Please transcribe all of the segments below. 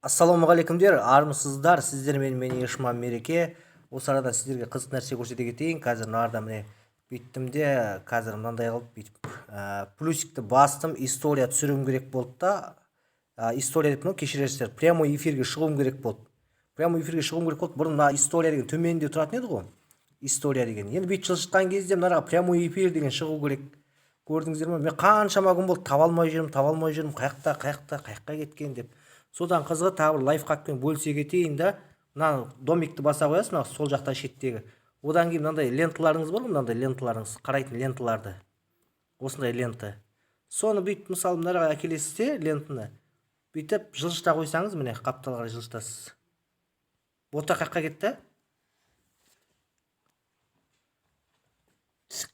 Ассалаумағалейкумдер, армысыздар! Сіздермен мен, Ешман Мереке. Осы арада сіздерге қызық нәрсе көрсете кетейін. Қазір мына міне, бүйттім де, қазір мынандай қылып, бүйтіп плюсикті бастым. История түсіруім керек болды да, история деп, кешірерсіздер, прямой эфирге шығуым керек болды. Прямой эфирге шығуым керек болды. Бұрын мына история деген төменде тұратын еді ғой, история деген. Енді бүйтіп жылжытқан кезде мынаға прямой эфир деген шығу керек. Көрдіңіздер ме? Мен қаншама күн болды, таба алмай жүрмін, таба алмай жүрмін, қаяқта, қаяқта, қаяққа кеткен деп. Содан қызығы, тағы бір лайфхакпен бөлісе кетейін да. Мына домикті баса қоясыз, мына сол жақта шеттегі. Одан кейін мынандай ленталарыңыз бар ғой, мынандай ленталарыңыз, қарайтын ленталарды, осындай лента. Соны бүйтіп, мысалы, мынаға әкелесіз де, лентаны бүйтіп жылжыта қойсаңыз, міне, қапталға қарай жылжытасыз. Бота қаяққа кетті?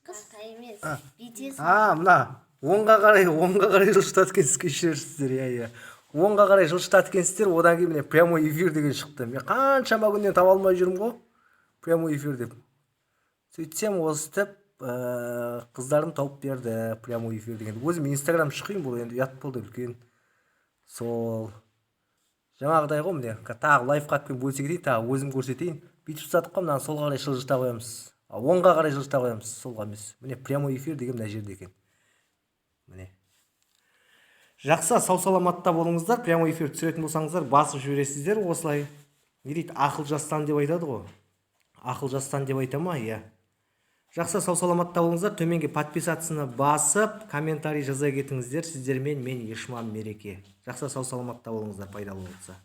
Қысқа емес, бүйтесің. А, мына оңға қарай, оңға қарай жылжытады екенсіз, кешірерсіздер. Иә, оңға қарай жылжытады екенсіздер. Одан кейін, міне, прямой эфир деген шықты. Мен қаншама күннен таба алмай жүрмін ғой прямой эфир деп. Сөйтсем, осытып қыздарым тауып берді прямой эфир деген. Өзім Инстаграм шықайын, бұл енді ұят болды үлкен. Сол жаңағыдай ғой. Міне, тағы лайфхакпен бөлісе кетейін, тағы өзім көрсетейін. Бүйтіп ұстадық қой, мынаны солға қарай жылжыта қоямыз, оңға қарай жылжыта қоямыз, солға емес. Міне, прямой эфир деген мына жерде екен, міне. Жақсы, сау саламатта болыңыздар. Прямой эфир түсіретін болсаңыздар, басып жібересіздер осылай. Не дейді, ақыл жастан деп айтады ғой, ақыл жастан деп айта ма? Иә. Жақсы, сау саламатта болыңыздар. Төменге подписаться басып, комментарий жаза кетіңіздер. Сіздермен мен, Ешман Мереке. Жақсы, сау саламатта болыңыздар, пайдалы болса.